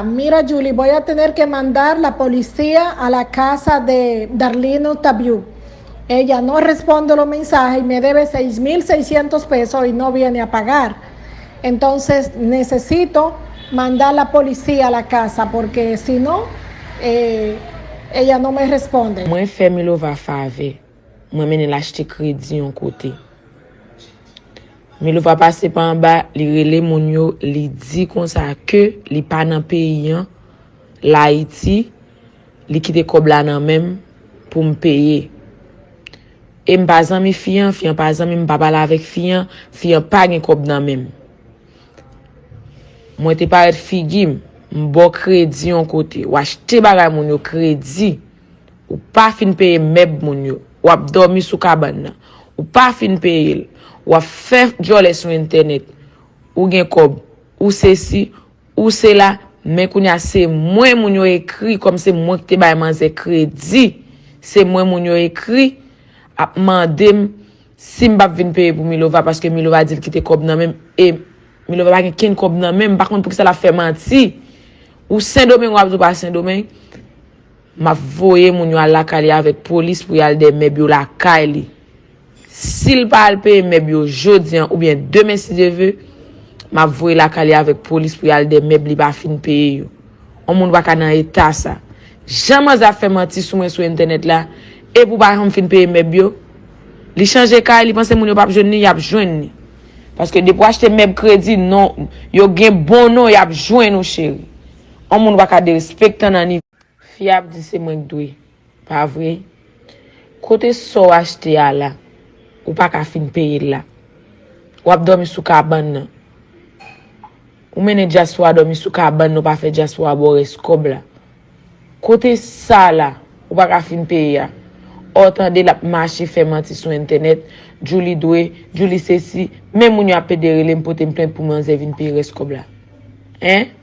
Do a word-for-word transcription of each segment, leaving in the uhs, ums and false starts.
Mira, Julie, voy a tener ke mandar la policia a la kasa de Darlino Tabiu. Ella no responde los mensajes y me debe seis mil seiscientos pesos y no viene a pagar. Entonces necesito mandar la policía a la casa porque si no, eh, ella no me responde. Mwen fè Milova favè. Mwen mennen l achte kredi yon kote. Milova pase pa anba, li rele moun yo, li di konsa ke li pa nan peyi an, Layiti, li kite kòb la nan men m pou m peye. E m pa zanmi fi an, fi an pa zanmi m, m pa pale avèk fi an, fi an pa gen kòb nan men m. Mwen te parèt figi m, m ba w kredi yon kote, w achte bagay moun yo kredi. Ou pa fin peye mèb moun yo. W ap dòmi sou kabann nan. Ou pa fin peye l. W ap fè djòlè sou entènèt. Ou gen kòb. Ou sesi. Ou sela. Men kounye a se mwen moun yo ekri kòm se mwen ki te bay manzè kredi. Se mwen moun yo ekri ap mande m si m p ap vin peye pou Milova paske Milova di l kite kòb nan men m. E Milova pa gen kenn kòb nan men m. M pa konn poukisa l ap fè manti. Ou Sendomeng w ap di w pa Sendomeng. M ap voye moun yo al lakay li avèk polis pou y al dèyè mèb yo lakay li. Si l pa al peye mèb yo jodi a oubyen demen si Dye ve, m ap voye lakay li avèk polis pou y al dèyè mèb li pa fin peye yo. On moun pa ka nan eta sa. Jan manzè ap fè manti sou mwen sou entènèt la, epi w pa janm fin peye mèb yo. Li chanje kay, li panse moun yo p ap jwenn li, y ap jwenn li. Paske depi w achte mèb kredi, non, yo gen bon non, y ap jwenn ou cheri. On moun pa ka derespektan nan nivo. Fi a ap di se mwen k dwe. Pa vre? Kote sa w achte a la, ou pa ka fin peye l la. W ap dòmi sou kabann nan. Ou mennen dyaspora dòmi sou kabann nan, ou pa fè dyaspora ba w rès kòb la. Kote sa la, ou pa ka fin peye a. Ò tande l ap mache fè manti sou entènèt, Djouly dwe, Djouly sesi, men moun yo ap pede rele m pote m plent pou manzè vin peye rès kòb la. Hein?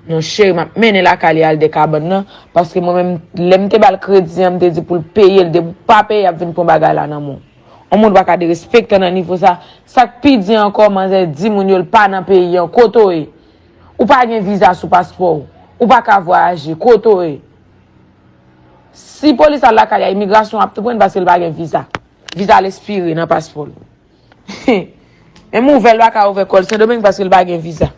Non cheri, m ap mennen lakay li al dèyè kabann nan, paske mwen menm, lè m te ba l kredi an, m te di pou l peye l, depi w pa peye, y ap vin pran bagay la nan men w. On moun pa ka derespektan nan nivo sa. Sa k pi di ankò, manzè di moun yo l pa nan peyi an, kote w ye? Ou pa gen viza sou paspò w, ou pa ka vwayaje, kote w ye? Si polis al lakay li a, imigrasyon ap tou pran l paske l pa gen viza. Viza l espire nan paspò l. Menm ouvè l pa ka ouvè kò l Sendomeng paske l pa gen viza.